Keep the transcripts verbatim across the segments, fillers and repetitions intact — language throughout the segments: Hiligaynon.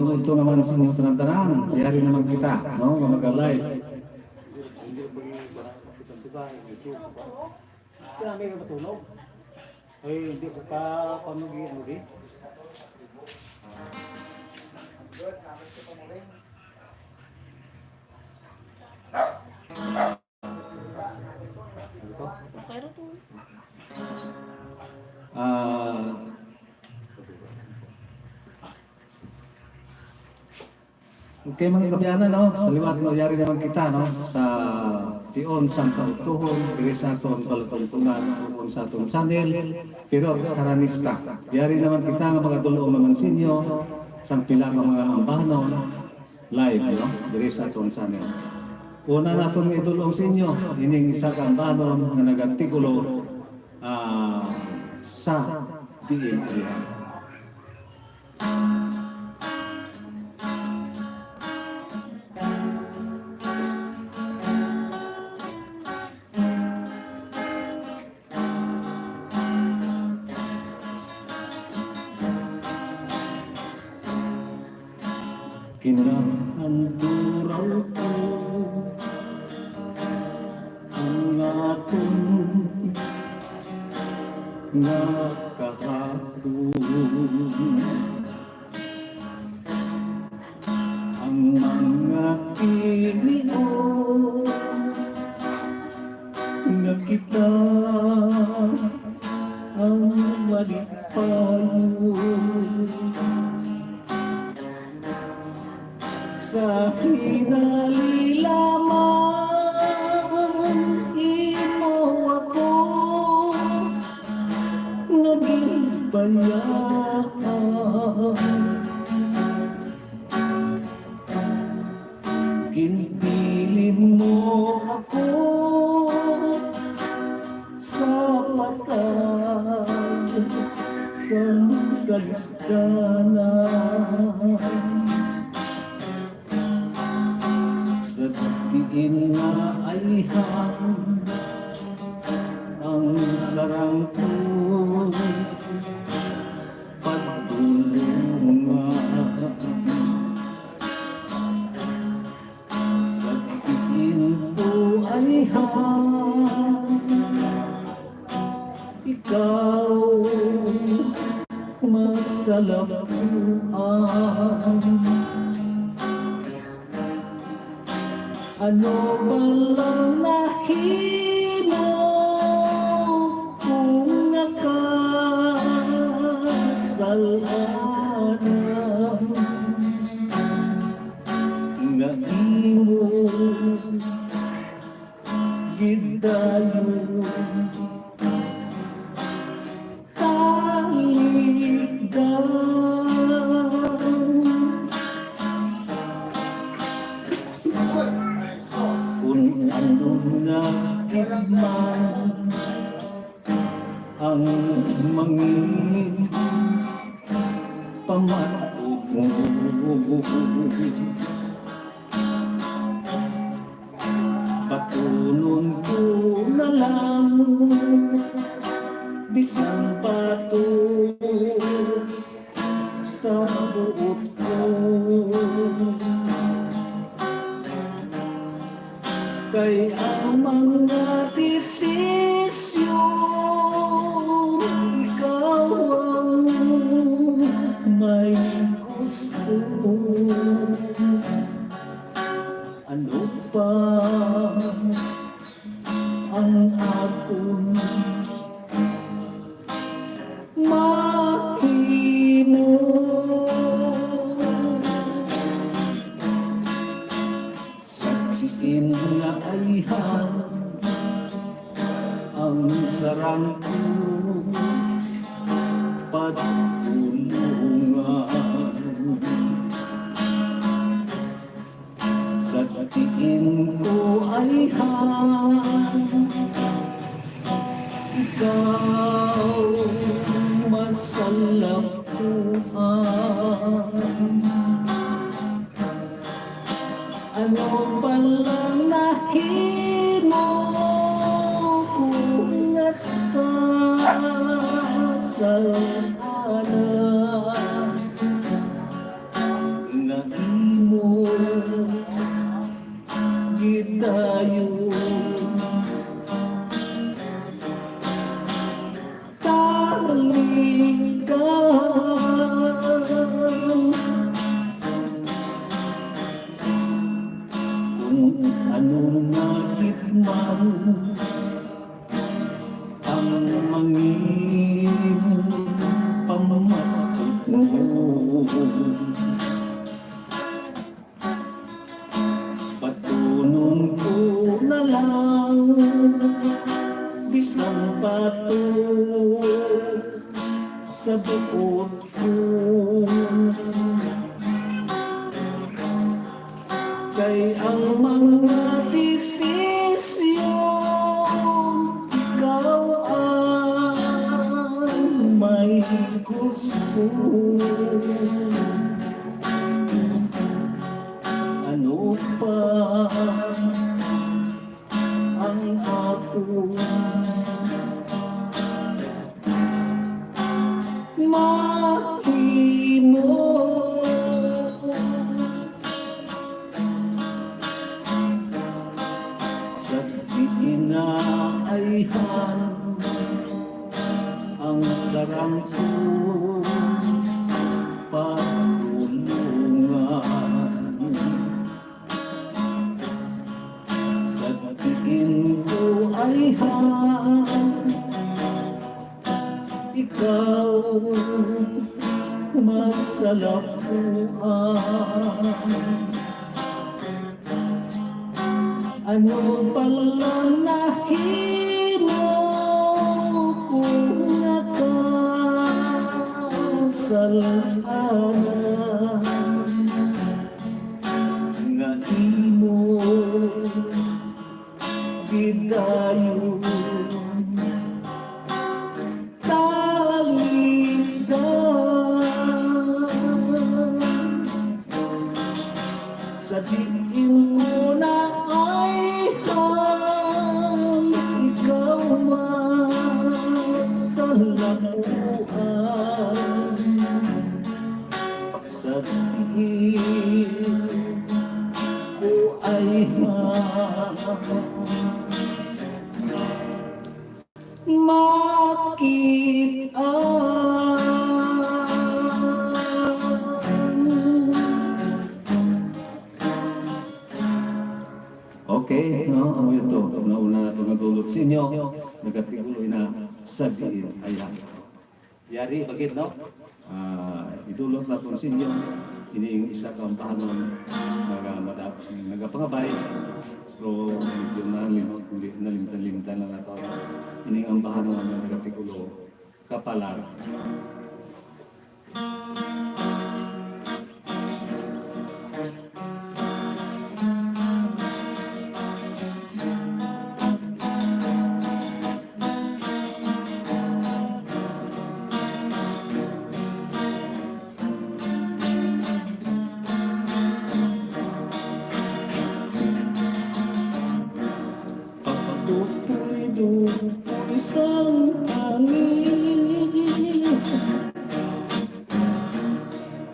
Ito naman sa inyo tanan-tanan, yari naman kita, no? Nga mag-live. Kaya may matulog. Ay, hindi ko ka panugi, ano di? Okay ra to. Ah, okay, mga kaabyanan, no? Sa liwat, no, yari naman kita, no? Sa tion sang kaugtuhon, diri sa aton palatuntunan, ug sa aton channel, pero Karanista. Yari naman kita nga mga dulong naman sa inyo, sang pila ka mga ambahanon, live, no? Diri sa aton channel. Una naton nga idulong sa inyo, ining isa ka ambahanon nga nagatitulo, ah, Sa Diin Ilihan. Kinahanturaw ko ang aton nga kahapon. Ang mga tinion nga kita ang malipayon. Sa hinali lamang imo ako nga ginbayaan. Ginbilin mo ako sa patag sang kalisdanan. Sa diin nga ayhan ang sarang ko pagdulungan. Sa diin ko ayhan ikaw masalapuan. Ano ba lang nahimo kong nakasalanan nga imo gidayon talikdan. Kung ano na gid man ang mangin pamatud mo. Batunon ko na lang, bisan bato sa buot ko. Kay ang mga desisyon, ikaw ang may gusto. Ano pa ang akon mahimo? Sa diin nga ayhan ang sarang ko pagtulungan. Sa diin ko ayhan ikaw masalapuan. Ano ba lang nahimo kong hasta sa anak? Imo gidayon. Taligan. Kung ano na gid man ang mangin pamatikon. Patunon ko na lang, bisan bato sa buot ko. Kay ang mga desisyon, ikaw ang may gusto. Ano pa ang akong mahimo? Sa diin na ayhan ang sarang ko pagtulungan. Sa diin ko ayhan, ikaw masalapuan. Ano bala nahimo ko nga kasalanan? Nga imo gidayon. Taligan. Sa diin ko na ayhan, ikaw masalapuan. Sa diin ko ayhan, makit-an. Okay, no? Amo ito. Una-una nato nga dulot sa inyo, nagatig-ulo ina sa diin ayhan. Yari, bagid, no? Ah, idulot naton sa inyo ining isa ka ambahanon nga madap-, nagapangabay, pero medyo nalim-, nalimtan-limtan na nato ining ambahanon nga nagatig-ulo ka palara. Pagtupoy-dupoy sang hangin,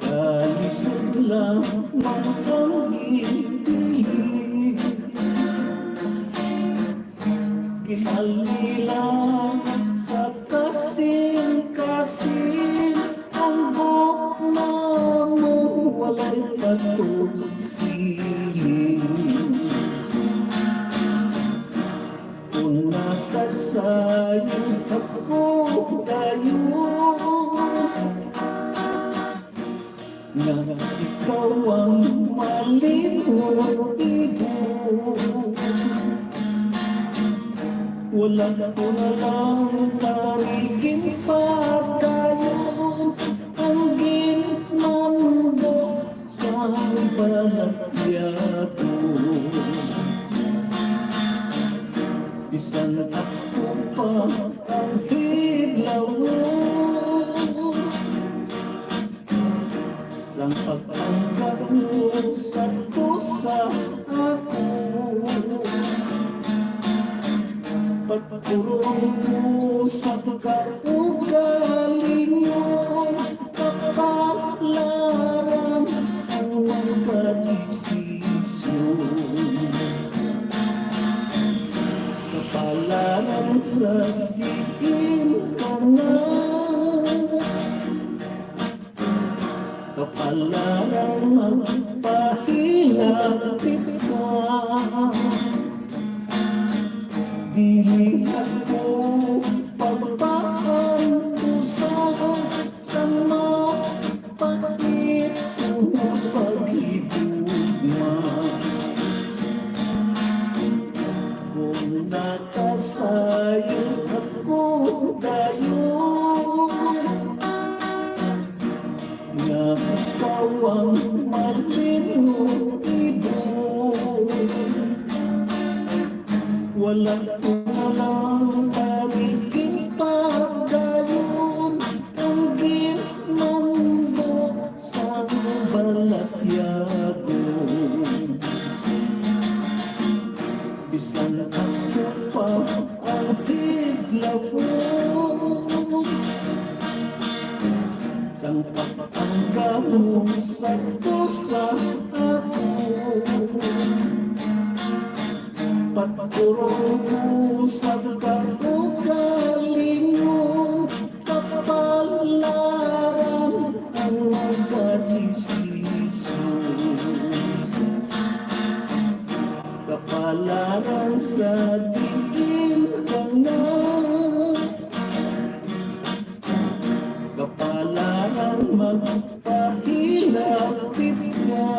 kalisod lamang ang gibig. Ginalila sa kasing-kasing ang gugma mo, walay patog siling. Kung nakasayod ako dayon, nga ikaw ang malingon, ibo. Wala ko na lang tanigin pa dayon ang ginmando sang balatyagon. Bisan ako pa ang hidlawon, sang pagtangkang mo sa tusa ako, pagpurong mo sa kaugalingon, kapalaran ang Nang magpahilapit ka, dili ako pagpaantusa sa mapait nga paghigugma. Kung nakasayo ako dayon, nga ikaw ang malimong ibon. Wala ko na lang magiging padayon ang ginambo sang balatyagon. Bisan ako pa ang tiglaon, sang pagtangga mo sa tusa ako, pagpuro mo sa kaugalingon, kapalaran ang magadisisyon. Kapalaran sa diin ka na, kapalaran magpahilapit ka.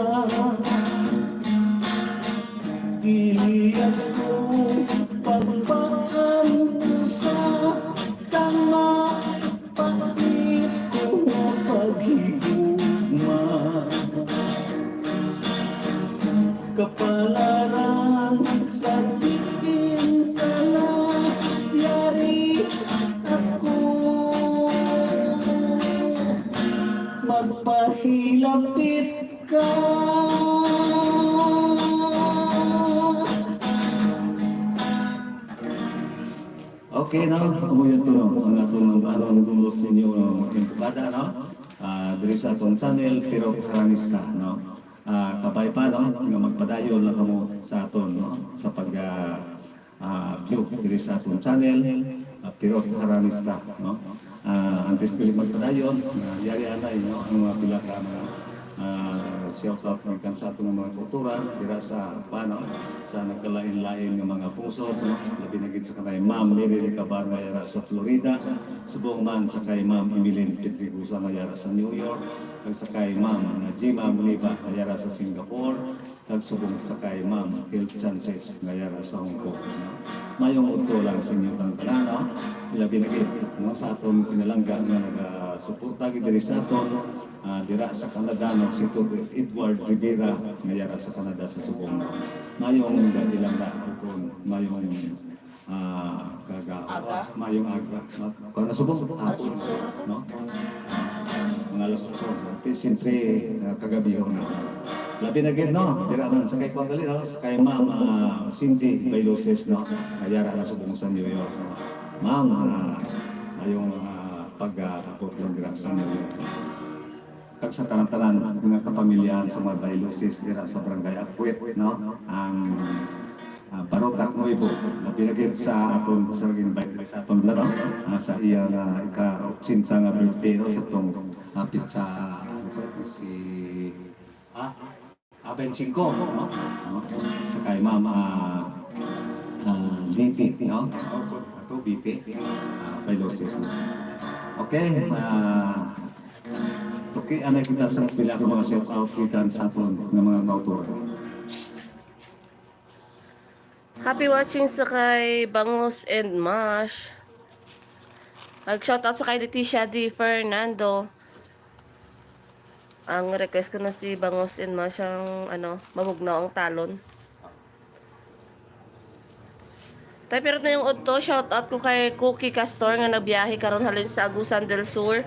Dili ako pagpaantusa sa mapait nga paghigugma. Kapalaran sa diin ka na, yari ako magpahilapit ka. Okay, no? Amo yun to, no? Ang atong, ano, ang dulot sa inyo, no? Intukada, no? Ah, diri sa atong channel, Pirot Haranista, no? Ah, kabay pa, no? Nga magpadayon lang kamo sa aton, no? Sa pag, ah, ah, view diri sa atong channel, ah, Pirot Haranista, no? Ah, antes ko magpadayon, ah, yari anay, no? Ang mga pila ka mga, ah, shout out man kan sa atong mga kultura, dira sa, pa, no? Sa nagkalain-lain nga mga pungsod, no? Labi na gid sa kanay Ma'am Mary Recabar nga yara sa Florida, subong man sa kay Ma'am Emeline Petrigosa nga yara sa New York, kag sa kay Ma'am Najima Muniba nga yara sa Singapore, kag subong sa kay Ma'am Health Chances nga yara sa Hong Kong, no? Mayong udto lang sa inyo tanan, no? Ilabi na gid, no, sa aton pinalangga nga nagasuporta gid diri sa aton, ah, dira sa Canada, no, si Tito Edward Rivera nga yara sa Canada sa subong, no? Mayong ilangga, kung mayong, ah, kaga-, aga. Mayong aga. Kung ano subong? Hapon. Alas otso na to. No? Mga alas otso. Siyempre, ah, kagabi yun. Labi na gid, no? Dira man sa kay Kuan gali, no? Sa kay Ma'am, ah, Cindy Bailuses, no? Nga yara na subong sa New York, no? Ma'am, ah, mayong, ah, pag-abot lang dira sa New York. Kag sa tanan-tanan nga kapamilyahan sa mga Bailuses dira sa Barangay Akwit, no? Ang, ah, Barotac Nuevo, labi na gid sa aton, sa naging bay-, sa aton, no? Ah, sa iya nga ika-ochenta nga birthday, no? Sa tong hapit sa, ano to, si, ah, ah, twenty-five, no? No? Sa kay Ma'am, ah, ah, Liti, no? Oh, ato, Biti. Ah, Bailuses, no? Okay, ah, okay, anay kita sa pila ka mga shout out gikan sa aton nga mga kautoran. Happy watching sa kay Bangus and Mash. Mag-shoutout sa kay Leticia D Fernando. Ang request ko na si Bangus and Mash ang, ano, mabugnaw ang talon. Tay Pirot na yung udto, shout out ko kay Cookie Castor nga nagbiyahe karon halin sa Agusan del Sur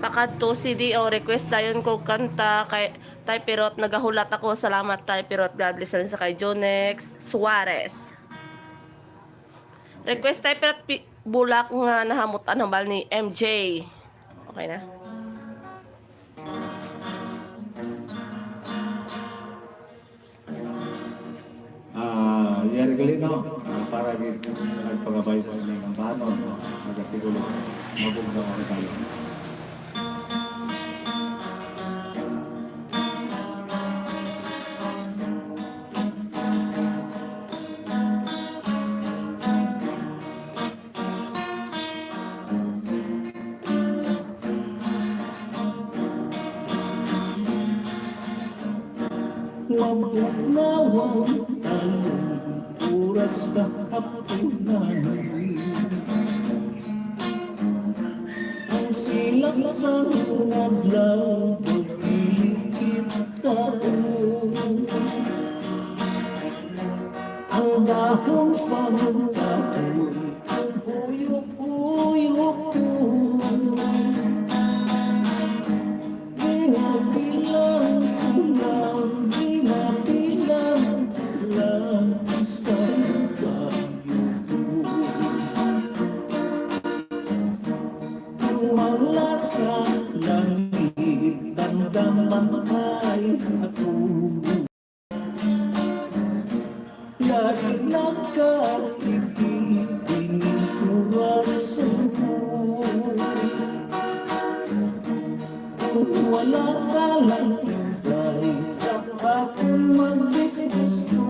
pakadto C D O. Request dayon ko kanta kay Tay Pirot, nagahulat ako. Salamat, Tay Pirot. God bless rin sa kay Jonex Suarez. Request, Tay Pirot, pi-, bulak nga nahamutan ang bal ni M J. Okay na? Ah, yari gali, no? Ah, para gid nagpangabay sa sining ambanon, no? Nagatigulo, mabugnaw ang talon. Mabugnaw ang talong, oras kahaponan. Ang silak sang adlaw, pagkilikit taon. Ang dahon sa kahoy, ang huyop-huyop ko. Binabilang ko lang, binabilang ko lang, isang kayo ko. Ang mula sa langit, damdaman ay ako. Lagi nagkakipit ining kurason ko. Kung wala ka lang, Inday, sa akong magdisgusto.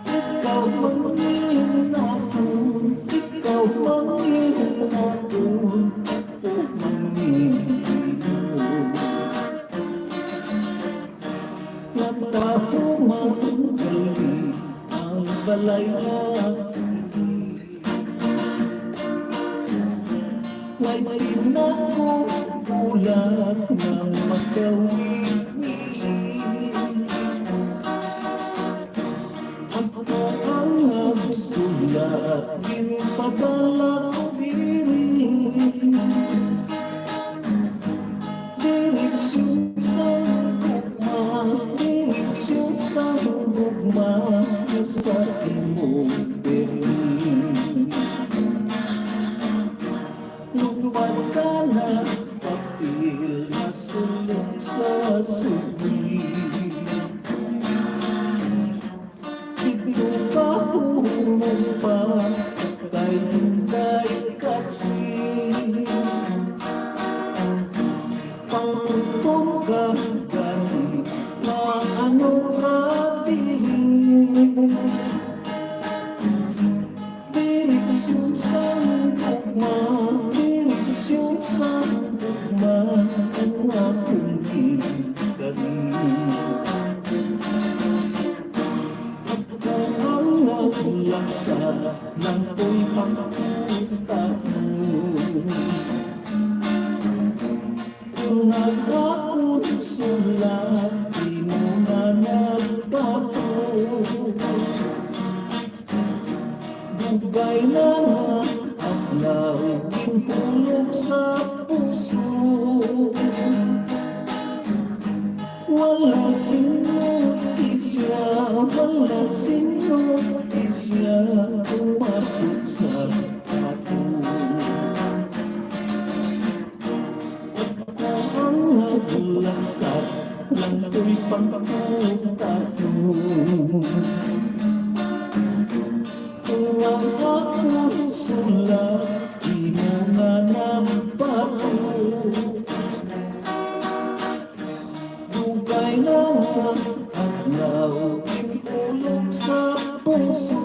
Ikaw mangin ako, ikaw mangin ako, ako mangin ikaw. Nagtahuman gali ang balay nga ini. May pinakong bulag nga makawili. Ako ang nagsulat, ginpadala ko diri. Direksyon sa gugma, direksyon sa gugma, sa imong diri. Lupad ka na, papel masulod sa sugi. Dito ka humong pa sa kay Inday Cathy. Pangutong ka gani, maano ka diri? Direksyon sa gugma, direksyon sa gugma, ang akong ginikanan. Ako ang naglakat, nang ko'y pangkita mo. Ang akong sulat, di mo na nagbago. Dugay na nga adlaw, ginhulog sa puso. Wala sing notisya, wala sing notisya, umabot sa ako. Ako ang naglakat, lang ko'y pangkutano. Kung ang akong sulat, di mo nga nabago. Dugay na nga adlaw, ginhulog sa puso.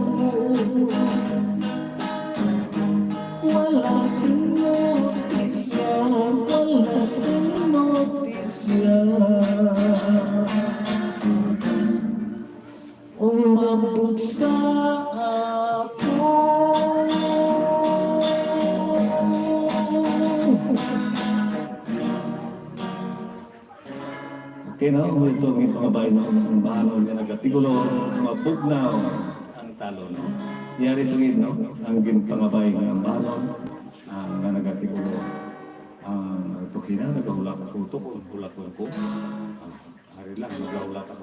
Wala sing notisya, wala sing notisya. Umabot sa ako. Okay, no? Amo ito ang ginpangabay, no? Ang bahanon nga nagatigulo, mabugnaw ang talon, no? Yari ito gid, no? Ang ginpangabay nga bahanon, ah, nga nagatigulo. Ah, ito kina, nagahulak ko, ito ko, hulaton ko. Ah, ari lang, nagahulak ako.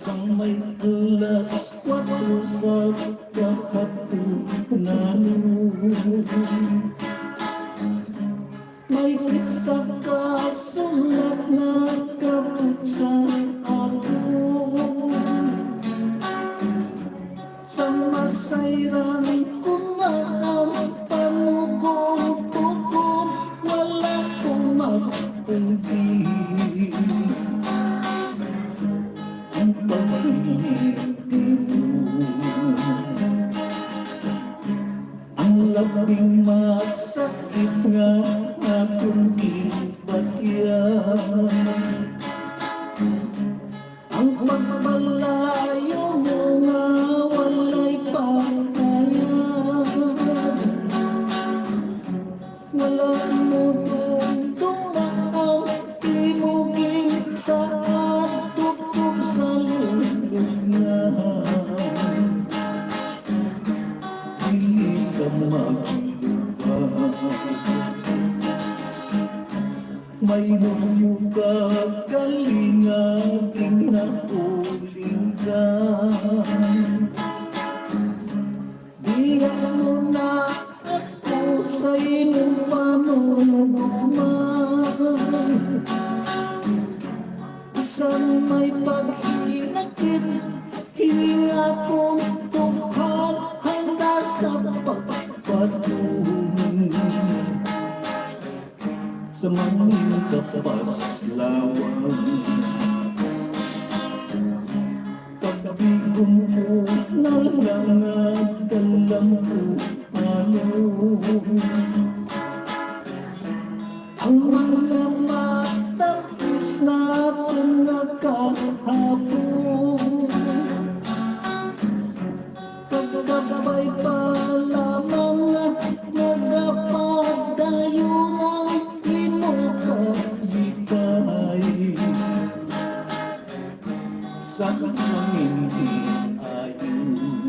Sang may alas kuwatro sa kahapunan, may isa ka sulat nakabot sa akon. Sang masayran ko na ang panugong nga akon gibatyan. Ang pagpalayo mo nga walay pahayag, wala mo dumduma ang imo ginsaad tubtob sa lubngan. Dili ka maglubag. May luyo ka, kalinga, kinauligan. Diya mo na ako sa imong panumduman. Bisan may paghinakit, hininga kong tuhan, handa sa pagpatun. Sa mangin kapaslawan, pagtigom ko na lang nga dalang ko ano. Ang mga matapis naton nga kahapon, pagkabay pa lamang nga nagapadayon ang imo kalipay. Sa mga hindi ayon,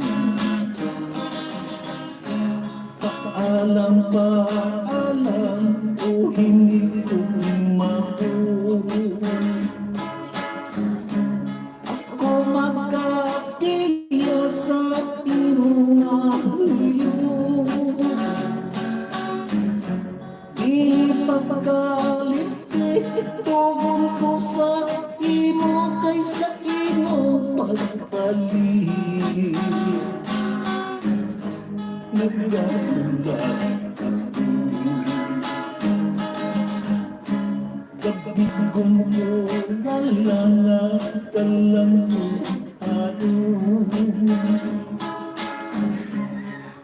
paalam, paalam, o hindi ko mao. Ako magkatiya sa imo nga luyo. Di pagkalimti, tugon ko sa imo kay sa imo pagbalik. Nagdadula ako. Gabi kong muna lang at alam ko ano.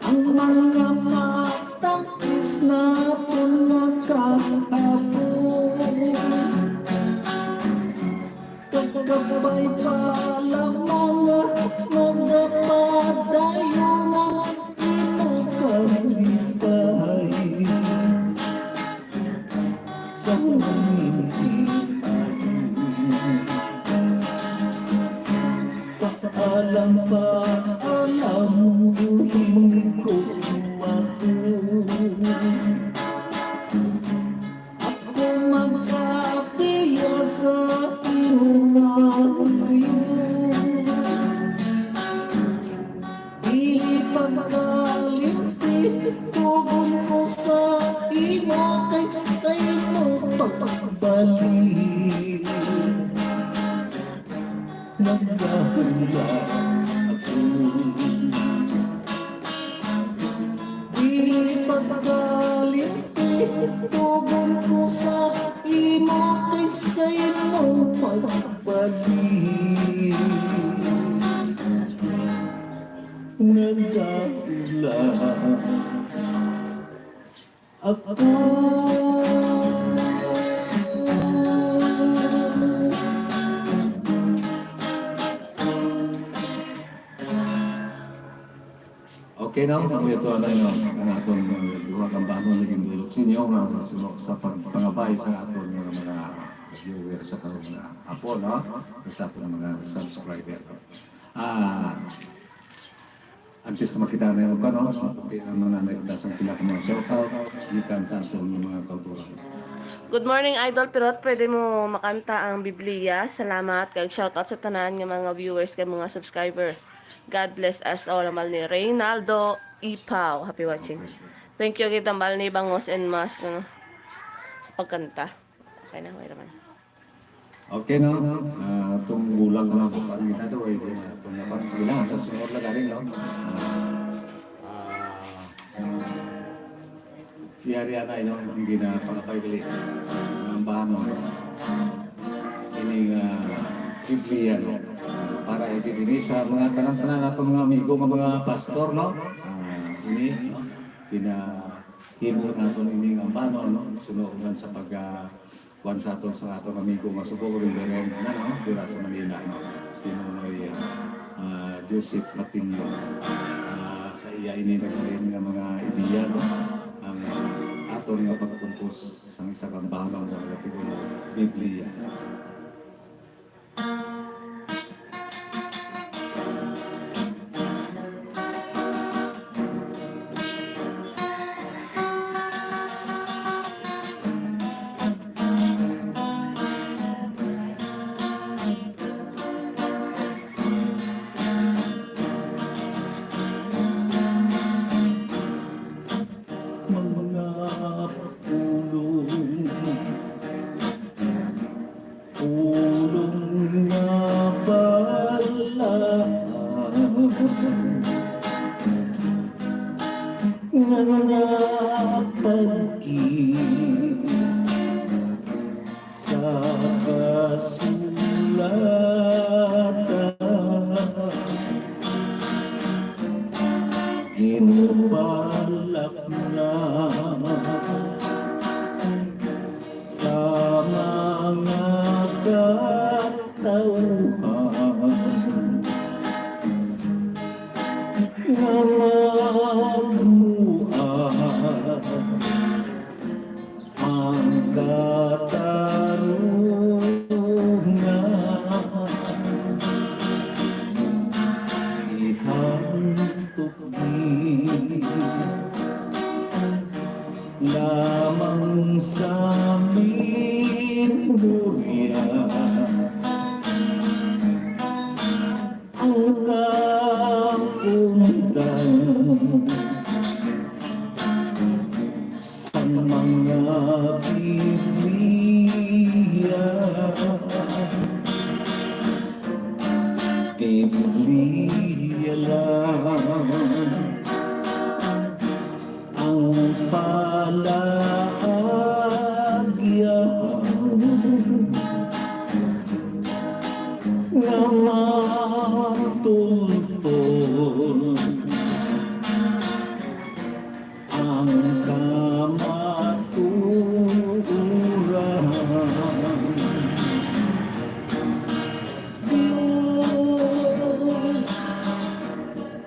Ang mga matapis naton nga kahapon, pagkabay pa lamang nga magapadayon ang imo kalipay. Sa mga hindi ayon. Paalam, paalam, hindi ko matuo. Ako magkatiya sa imo nga luyo. Dili pagkalimti, tugon ko sa imo kay sa imo pagbalik. Nagdahula ako. Dili pagkalimti, tugon ko sa imo kay sa imo pagbalik. Nagdahula ako. Okay, no? Kami ito, ano, yun, ang aton, uh, duha ka ambahanon nga gindulot sa inyo nga sa, sa pagpangabay sa aton mga, mga viewer sa karong nga hapon, no? Sa aton mga subscriber. Ah, antes na makita na yung ano, okay, ang mga nagda sang pila ka mga shoutout gikan sa aton mga kauturan. Good morning, Idol Pirot. Pwede mo makanta ang Biblia? Salamat. Kag shoutout sa tanan nga mga viewers kag mga subscriber. God bless us all. Ambal ni Reynaldo Ipaw. Happy watching. Thank you, kita ambal ni Bangos and Mas, ano, sa pagkanta. Okay na, okay naman. Okay, no? Ah, itong gulang ko lang po kanina to, eh, itong napan-, sige lang, sa sunod na galing, no? Ah, ah, yari na, no? Ang ginapangabay gali. Ang bahan, no? Ining, ah, Biblia, no? Para ibigay sa mga tanan-tanan nato, mga amigo, nga mga pastor, no? Ah, ini, no? Gina-, Himo naton ini nga ambanon, no? Suno man sa pag, ah, kuwan sa aton, sa aton amigo nga subong reverend na, no? Dira sa Manila, no? Si Nonoy, ah, ah, Joseph Patillo. Ah, sa iya ini naghalin nga mga ideya, no? Ang, ah, aton nga pagkumpos sang isa ka ambanon nga nagatugon Biblia. Mga pulong, pulong nga bala, nga napagki sa kasulatan. Ginbalak na sa mga katawhan nga magmuan ang katarungan. Ihantog gid lamang sa memorya ang kaundang sang mga Biblia. Biblia lang ang palaagyahan nga matultol ang kamatuoran. Dios,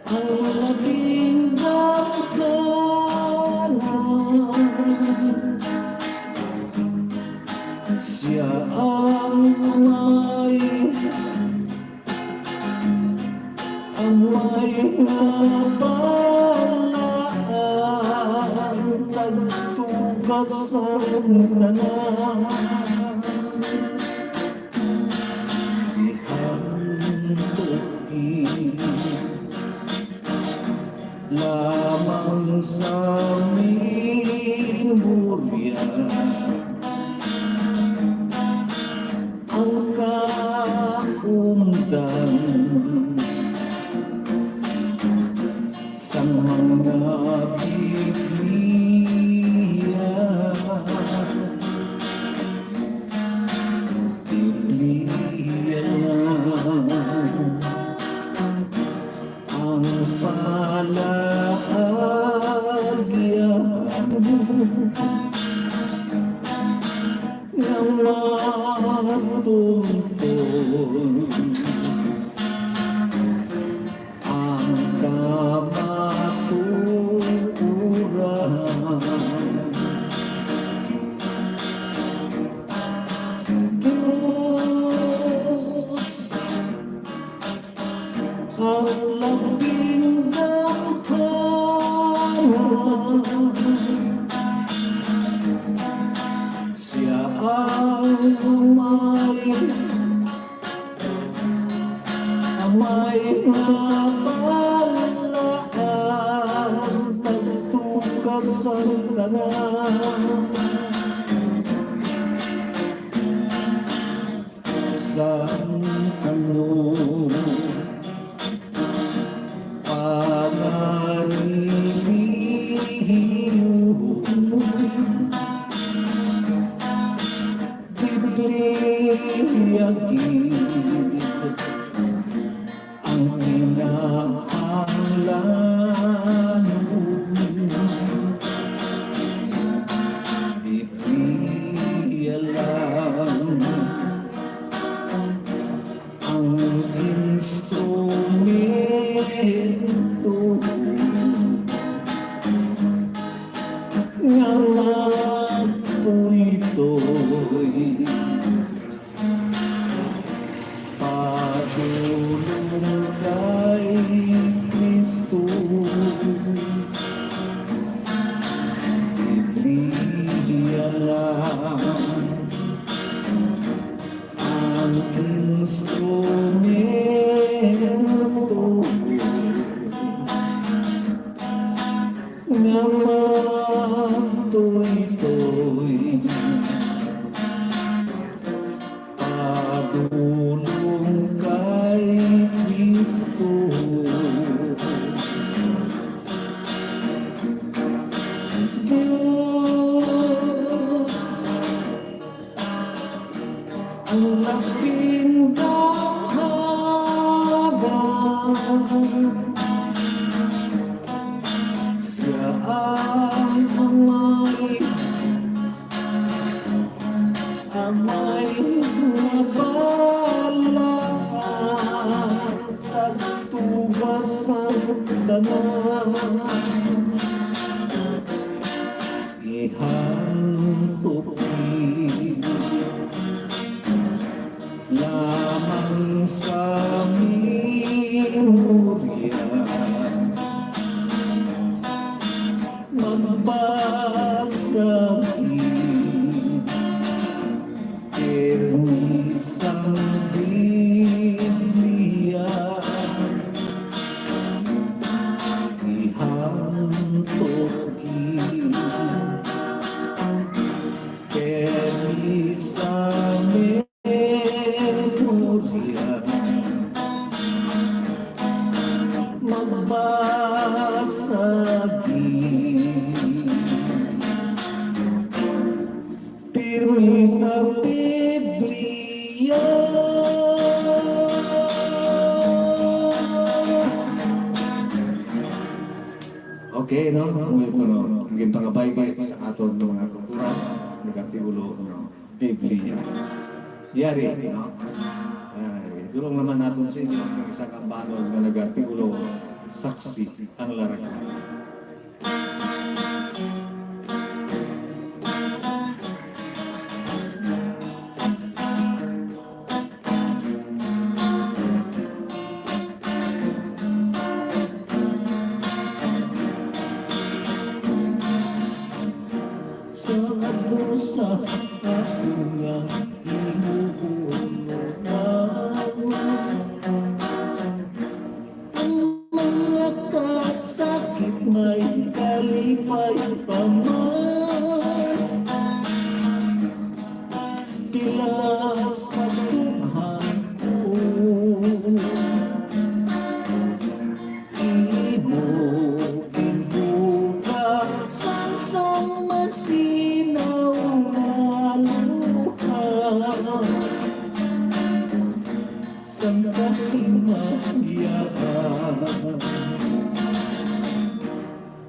ang labing dangkanan, siya ang may, ang may nabalaan, nagtugas sa tanan. Ihantog gid lamang sa memorya ang kaundang sang mga Biblia. Biblia lang ang palaagyahan nga matultol ang kamatuoran. Dios, ang labing dangkanan, siya ang may, ang may nabalaan, nagtugas sa tanan. Sang ano pangariliyo, Biblia gid ang kinahanglan. Ang instrumento nga magtuytoy padulong kay Cristo. Dios, ang laping dahagan, siya ang Amay, Amay nga balaan, tagtugas sang tanan. Ihantop gid lamang sa memorya, magbasa gid pirmi sang Biblia. Ihantop gid pirmi sa memorya, magbasa gid pirmi sa Biblia. Okay, no? Amo ito, no? Ang ginpangabay gid sa aton mga kultura, nagatigulo, no? Biblia. Yari, no? Ay, idulong naman naton sa inyo ang isa ka banod nga nagatigulo, Saksi ang Larga. Sa abusa ako nga himuon mo na. Ang mga kasakit may kalipay pa man. Pila sa dughan ko imo ginbuka sang, sang masinaw nga luha. Sang kahimayaan,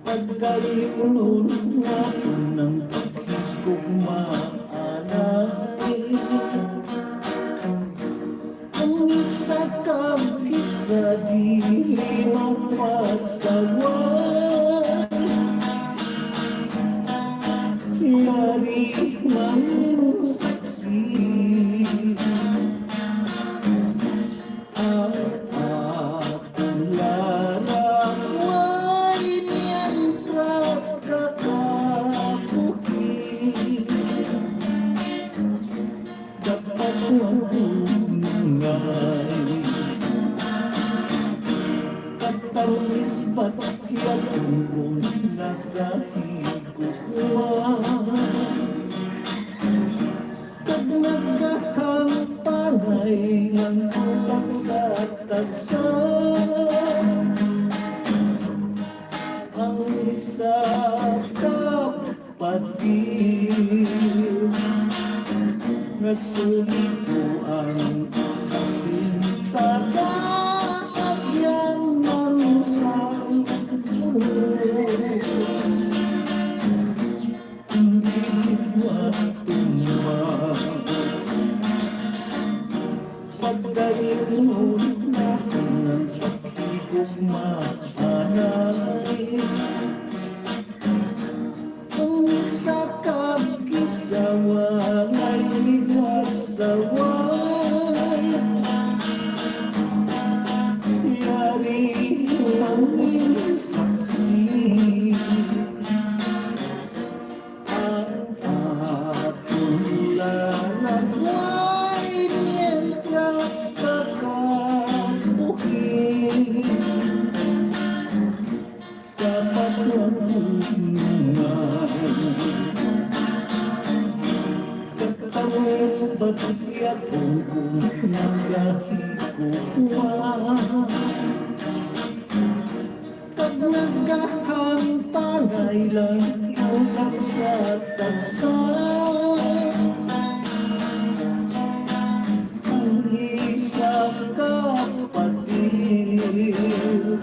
pagdayunon naton ang paghigugma anay. Ang isa ka isa dili mapasaway. Yari mangin saksi. Ang akong laraway mientras ka kabuhi. Dapat mabungay. Katamis batyag kung nagahigugma. Kag nagkahampanay lang ang tagsa-tagsa. Ang isa ka pati nga sulit ko ang kasintaga, agyan man sang ulos. Hindi ko tumba. Pagdayunon naton ang paghigugma anay. Ang isa kag isa walay kasaway. Yari mangin saksi. Ang Pati ako kung nagahigugma, kag nagahangpanay lang ang tagsa-tagsa. Kung isa ka patil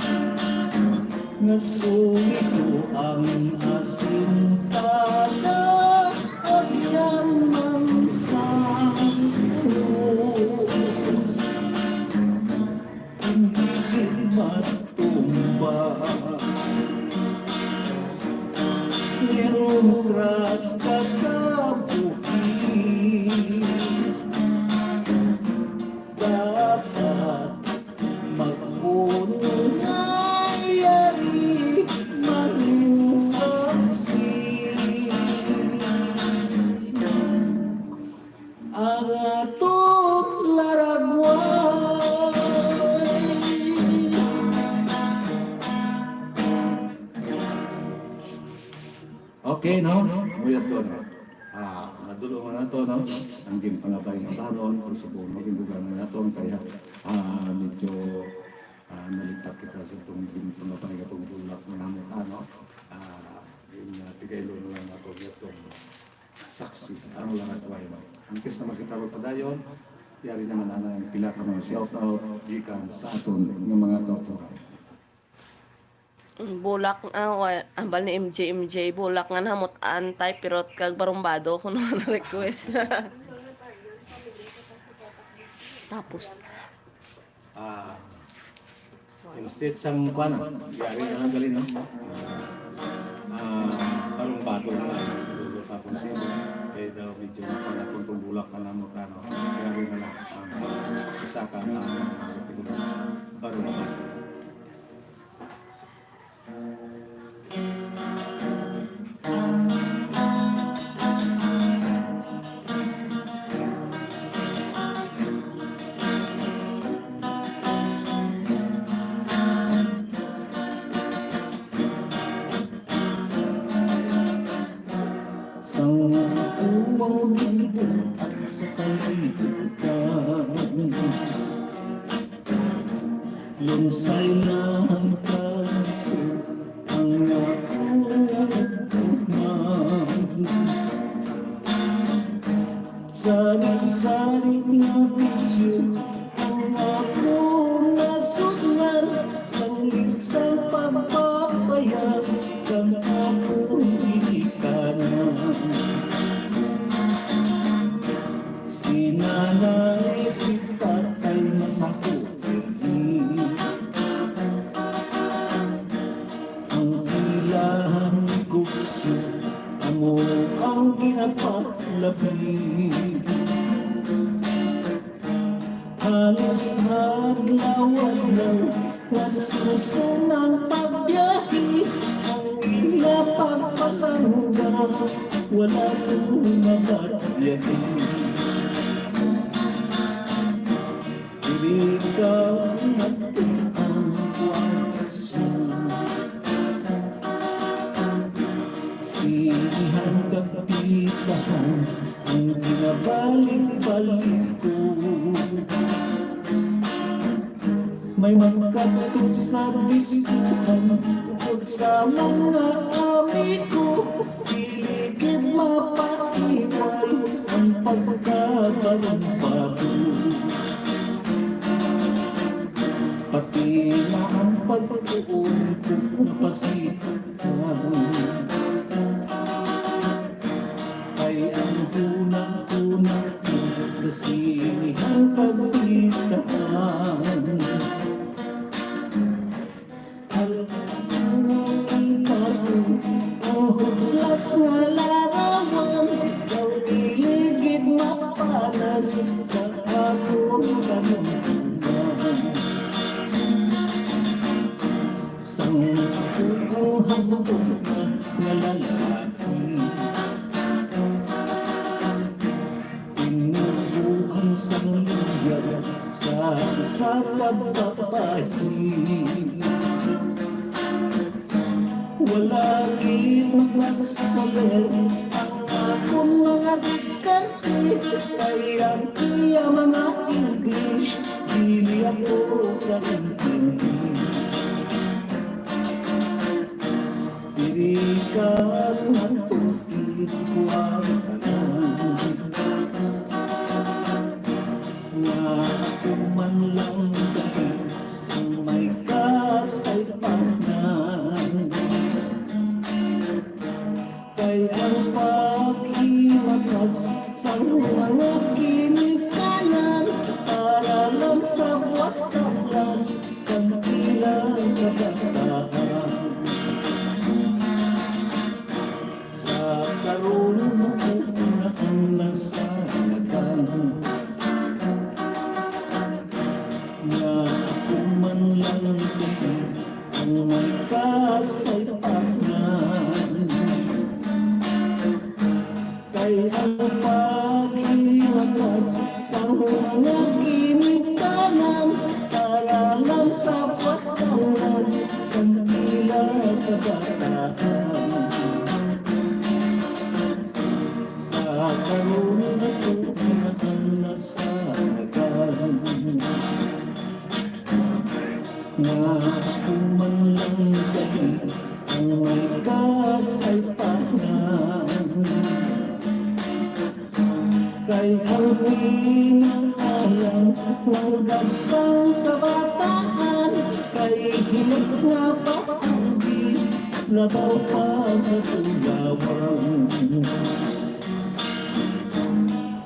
nga sumiko ang asintada, agyan man sa krus. Hindi matumba mientras ka kabuhi. Dapat magpuno nga yari maning saksi. Ang aton laragway. Okay, no? Muyat to, no? Ah, nadulungan na to, no? Ang ginpangabay nga baron, kung subong, no? Gindugang mo na to, kaya, ah, medyo, ah, nalipat kita sa itong ginpangabay nga itong bulak na namit, ano? Ah, yung, ah, tigaylo na lang nato, itong saksi, ang laragway, no? Antes na makita magpadayon, yari naman ana ang pila ka mga shout out gikan sa aton nga mga kauturan. Bulak, ah, wa-, ambal ni M J, M J, bulak nga namut-an, tay pirot kag barumbado, kuno na request. Tapos. Ah, instead sang kuan, yari na lang gali, no? Ah, barumbado na lang. Tapos yun, kaya daw medyo nakuha na kung bulak ka na mo ka, no? Yari na lang. Ah, isa ka na, ah, barumbado. Sang tuwang gibutang sa kalibutan, lunsay na ang kaso ang akong ugma. Sari-sari nga bisyo ang akong nasudlan, sanglit sang pagpapayag sang akong ginikanan. Si nanay, si tatay, masakit ini. Ang ilang negosyo amo ang ginapalabi. Halos adlaw-adlaw, nasusun ang pagbiyahe. Ang ila pagpalangga, wala ko mabatyahi. Diri ka matun-an ang wakas. Sinihan kag pitahan ang ginabalik-balik ko. May magkadto sa diskuhan tungod sa mga amigo. Dili gid mapaiway ang pagkabarumbado. Pati na ang pagtuon ko napasitan. Ay ang hunang-hunang ko sa sinihan kag pitahan. Ang huklas nga larawan, daw dili gid mapanas sa akong kanunan. Sang akong hambog nga lalaki, tinubo ang sangliya sa, sa kababayi. Wala gid masayon ang akon mga diskarte, kaya Sang mga ginikanan, para lang sa buwas tablan sang ilang kabataan. Sa karon, ako na ang nasanagan. Nga ako man lang kasi ang may kasaypanan. Kay ang paghimakas sa mga ginikanan, para lang sa pastangan sa ilang kabataan. Sa karon, ako na ang nasanagan. Nga ako man lang kami ang may kasaypanan. Kay ang pinaalam ng dagsang kabataan, kay hilas nga paagi, labaw pa sa tulawan.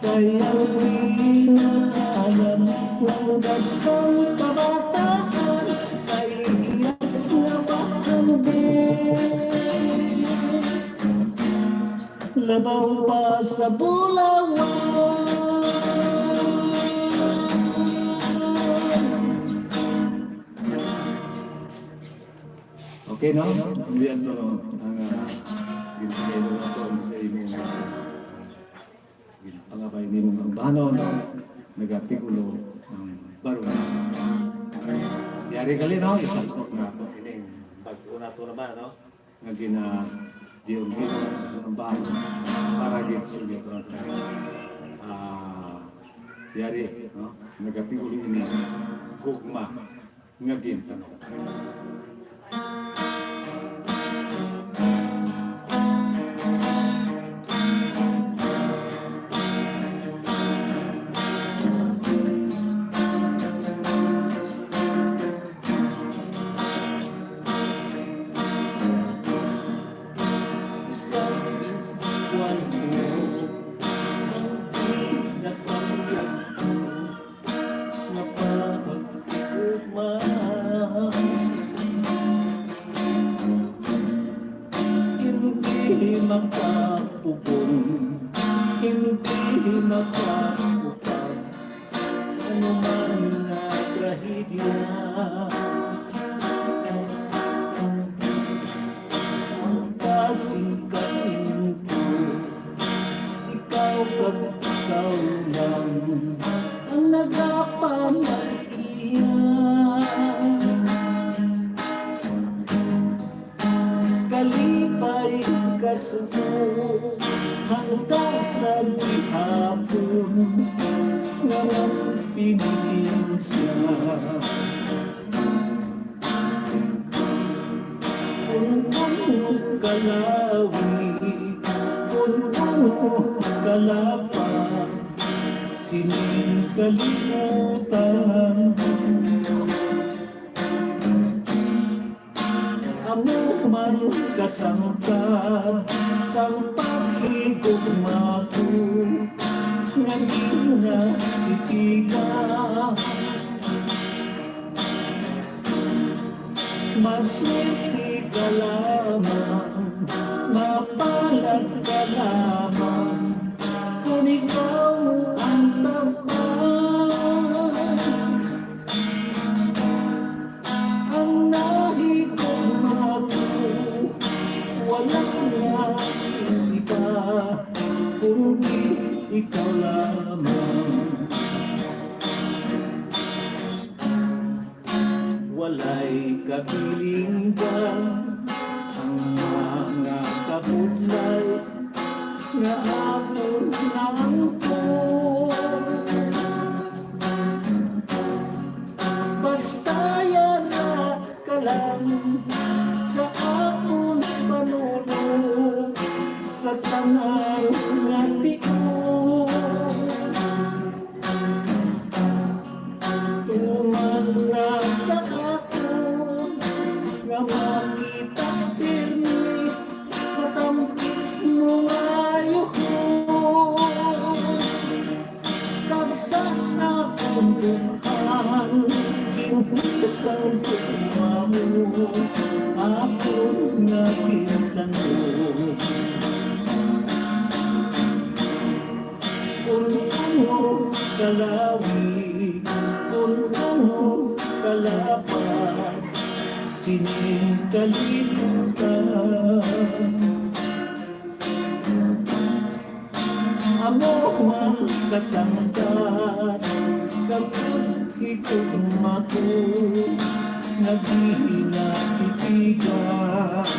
Kay ang pinaalam ng dagsang kabataan, kay hilas nga paagi, labaw pa sa bulawan. Okay, no? Hindi yan to, no? Ang, ah, ginagawa ko sa imo. Pangabay nimo nga ang bahanon, nagatigulo ang barong. Yari gali, no? Isang tok na ito. Ining bag-o na ito naman, no? Nga gina-, diyon dito ang bahanon para gid sa inyo, no? Ah, yari, no? Nagatigulo ini gugma nga gintanom. Isang eskwaldo ang pinatawag ko. Mapapagkuman. Hindi makapugon, hindi makaupag, ano man nga trahedya. Ang kasing-kasing ko, ikaw kag ikaw lang ang nagapanag-iya. Kalipay kasuko hangtod sa gihapon nga ang pinigyan siya. Unbong kalawi, unbong kalapa, sining kalibutan. Amo man kasangkad sang paghigugma ko nga ginatitiga. Maswerte ka lamang, mapalad ka lamang, kon ikaw ang taban. Ang nahigugma ko, wala na sing iba, kundi ikaw lamang. Walay kabilinggan ang mga kabudlay nga akon naangkon. Basta yara ka lang sa akon panuno, sa tanan nga tion. Tuman na sa akon nga makita pirmi, matampis mo nga yuhon. Lawig, kun ano kalapat sining kalibutan. Amo man kasangkat, kag higugma ko nga di na ipigan.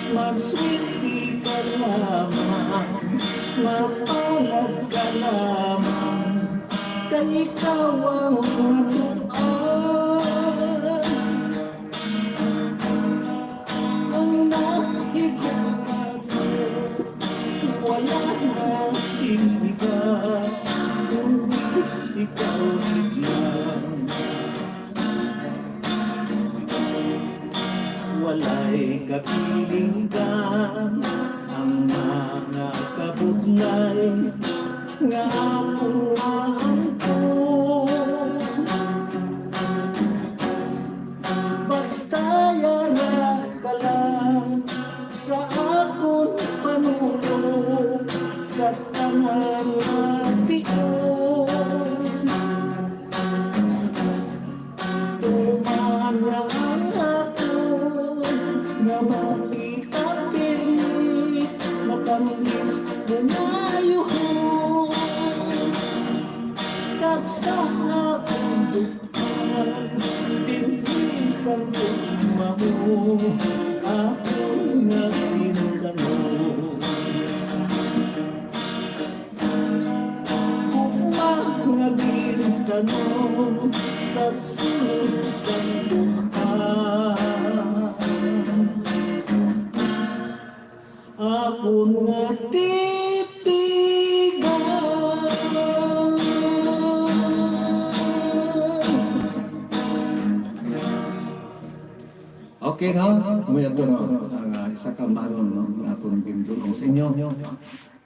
Maswerte ka lamang, mapalad ka lamang, kay ikaw ang matuan. Ang nahigugma ko, wala na sing iba, kundi ikaw lang. Walay kabilinggan ang mga kabudlay nga akon maangkon. Basta yara ka lang sa akon panulong sa tanan nga tion. Tuman lang ang akon nga makita pirmi, matamis na nayuhon. Kag sa akon bukal, dinhi sa gugma mo, akon nga gintanom. Gugma nga gintanom sa sulod sang dukha. Akon nga titigan. Okay, no? May ato, no? Ang, ah, isa ka ambahanon, no? Nga aton gindul-ong sa inyo.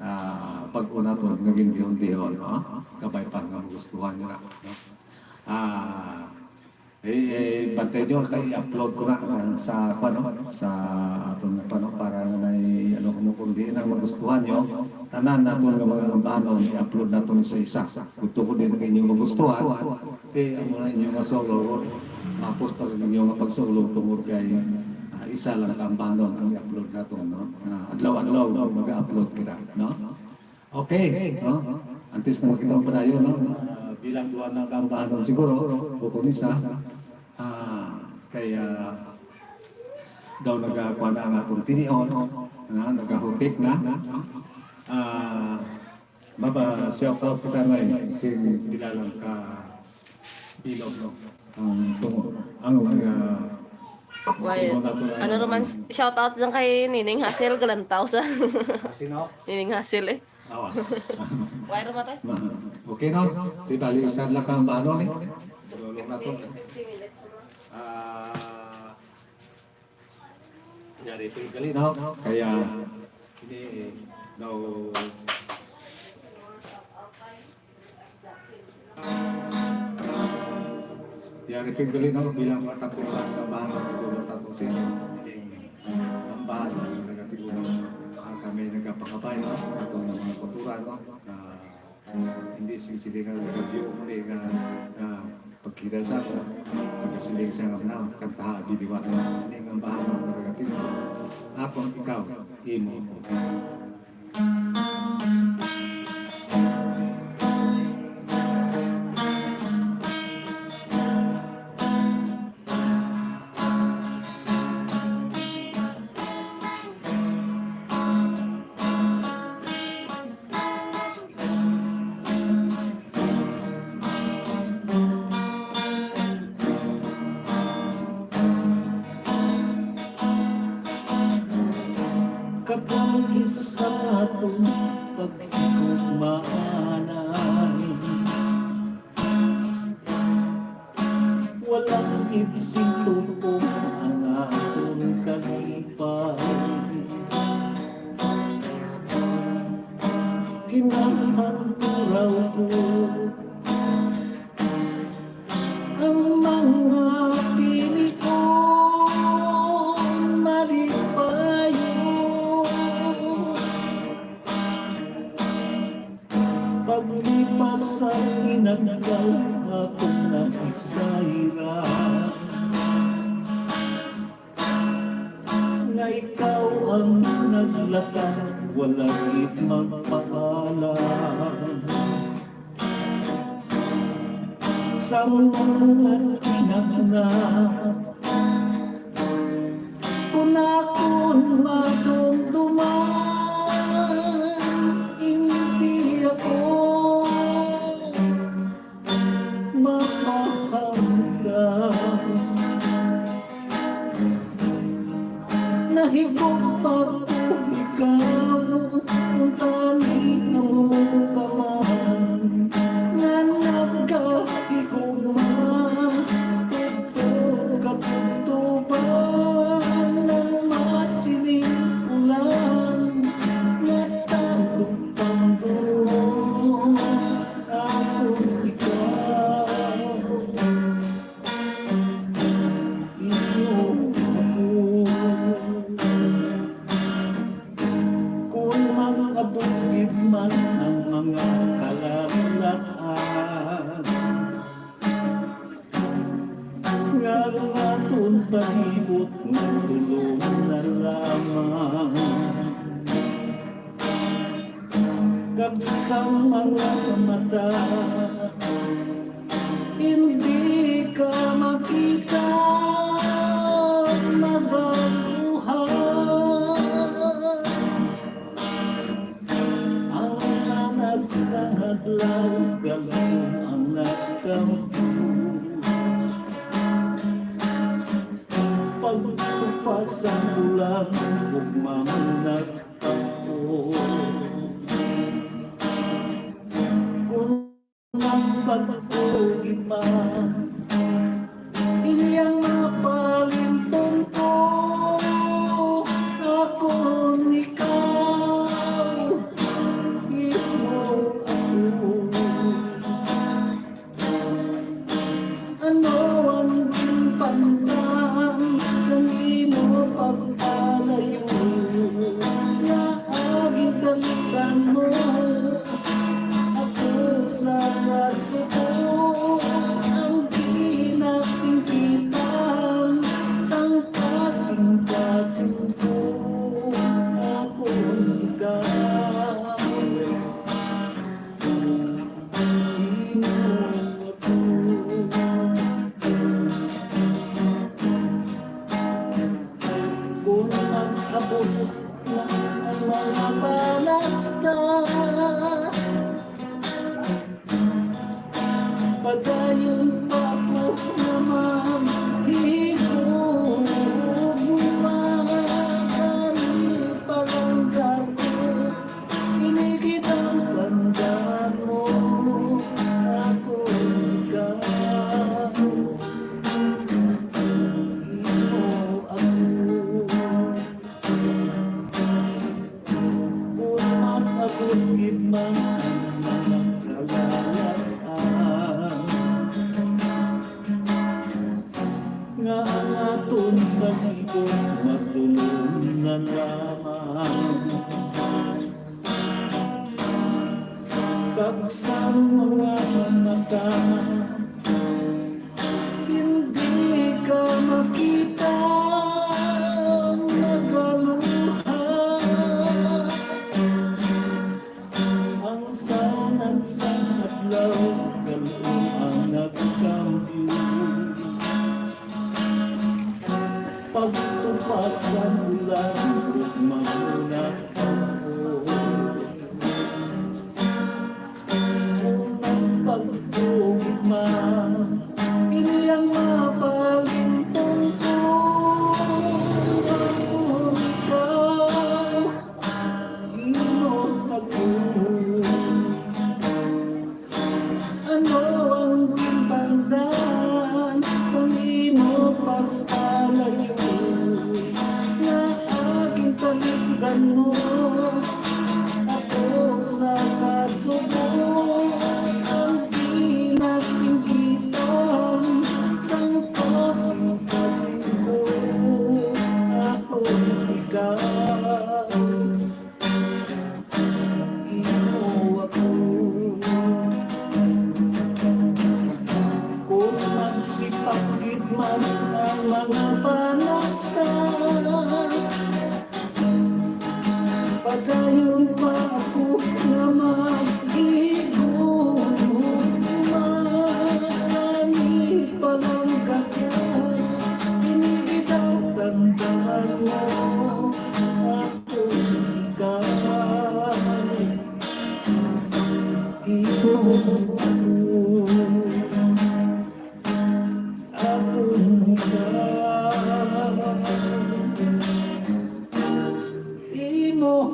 Ah, pag-una to, nga gindihon-dihon, no? Kabay pa nga magustuhan nyo na, no? Ah, eh, eh, bantay nyo, kay i-upload ko na, ah, sa, ano, sa aton, ano, para may, ano, kung, kung di na magustuhan nyo, tanan naton nga mga ambahanon, i-upload naton isa-isa. Kung tungod din ang inyong magustuhan, Ti, amo na inyo nga solo, mapos pa ang inyo nga pagsolo tungod kay, ah, isa lang ka ambahanon ang i-upload naton, no? Ah, adlaw-adlaw mag-upload kita, no? Okay, no? Antes na makita ang padayon, no? Ah, bilang duha na ka ambahanon siguro, bukon isa, ah, kay, ah, daw nagakuha na ang atong tinion, na nagahutik na, no? Ah, Mapa-shout out kita, Nay, sing pila lang ka bilog, no? Ang tungo, ang mga Well, imo na to, ano naman, shout out lang kay Nining Hassel, galantaw sa Ah, sino? Nining Hassel, eh. Awa. Why ra matay? Ma-, okay, no? Di bali, isa lang ka ambahanon, eh. Lolo na to. Ah, Yari po yung gali, no? Kaya, ini, daw, yari po yung gali, no? Bilang mga tagpuan, kabahan, mga tagpuan, tagpuan, sa inyo. Ini, ang bahan, mga taga-Tiburon, ang kami nagapakabay, no? Itong mga kultura, no? Na Hindi sing sila nga nagabyo mo ni nga, nga pagkita sa ako, nagasiling siya nga, "Manaw, kantaha, bidiwa." Ini nga bahama nga nagatingo, "Akon ikaw, imo ko." Katong isa atong paghigugmaanay. Walang gid sing tupo ang aton kalipay. Kinahanglan ko raw ko ang mga tinion malipayon. Nagaw akong naisayra, nga ikaw ang naglakat, wala gid magpaalam. Sa mga tinagna, kun akon madumduman, hindi ako mapahamtang. Nahigugma ko ikaw, kung tani amo ka man nga nagahigugma. Tubtob ka, tubtoban ang masiling ulan, nga talupang dumo akong ikaw. Inyo ako. Kung mag-abot gid man ang mga kalalatan, nga ang aton palibot nga tulong na lamang, kag sa mga mata hindi ka makita, magaluha. Ang sanag sang adlaw, galon ang nagkampo. Pagtupas ang ulan, ugma ang nagkampo. Kung ang pagtugid man, iyang mapalintong ko, akon ikaw, imo ako. Ano ang ginpandan sa imo pagpalayo, nga aging daligan mo ako sa kasuko, ang ginasingkitan sang kasing-kasing ko, akon ikaw. Imo ako. Kung mag-abot na ang mga balasta, padayon pa ko naman higugma, palangga ko. Ini kitang tandaan mo, ako ikaw. Imo ako. Kung mag-abot gid man ang mga kalalaan, nga ang aton palibot matulom na lamang. Kag sa mga mata, hindi ka makita, nagaluha. Ang sanag sang adlaw, galon ang nagkambyo. Pagtupas sang ulan, ugma ang nagkampo. Kung ang pagtugid man, iyang mapalintong ko, ako ikaw. Imo ako. Ano ang ginpandan sa imo pagpalayo, nga aging talikdan mo ako sa kasubo, ang ginasinggitan sang kasing-kasing ko, ako ikaw. Imo ako.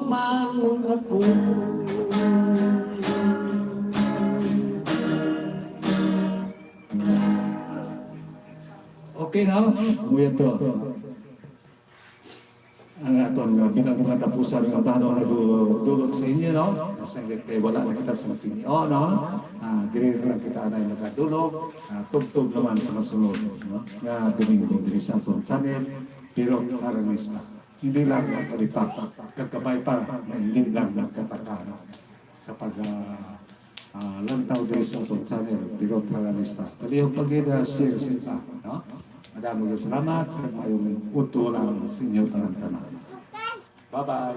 man ako. Okay na? Muya to. Ang aton nga bilang mga tapusan nga plano nga du-, dulot sa inyo, no? Sa kay wala na kita sa tinion, no? Ah, diri na lang kita anay magadulog, ah, tubtob naman sa masunod, no? Nga Domingo diri sa aton channel, pero Aranista. Hindi lang ang kalipat, kagabay pa, nga hindi lang nagkataka sa pag, ah, ah, lantaw diri sa aton channel, pero Aranista. Palihog pa gid, ah, share sa iba, no? Madamo nga salamat, kag maayong udto lang sa inyo tanan-tanan. Bye-bye.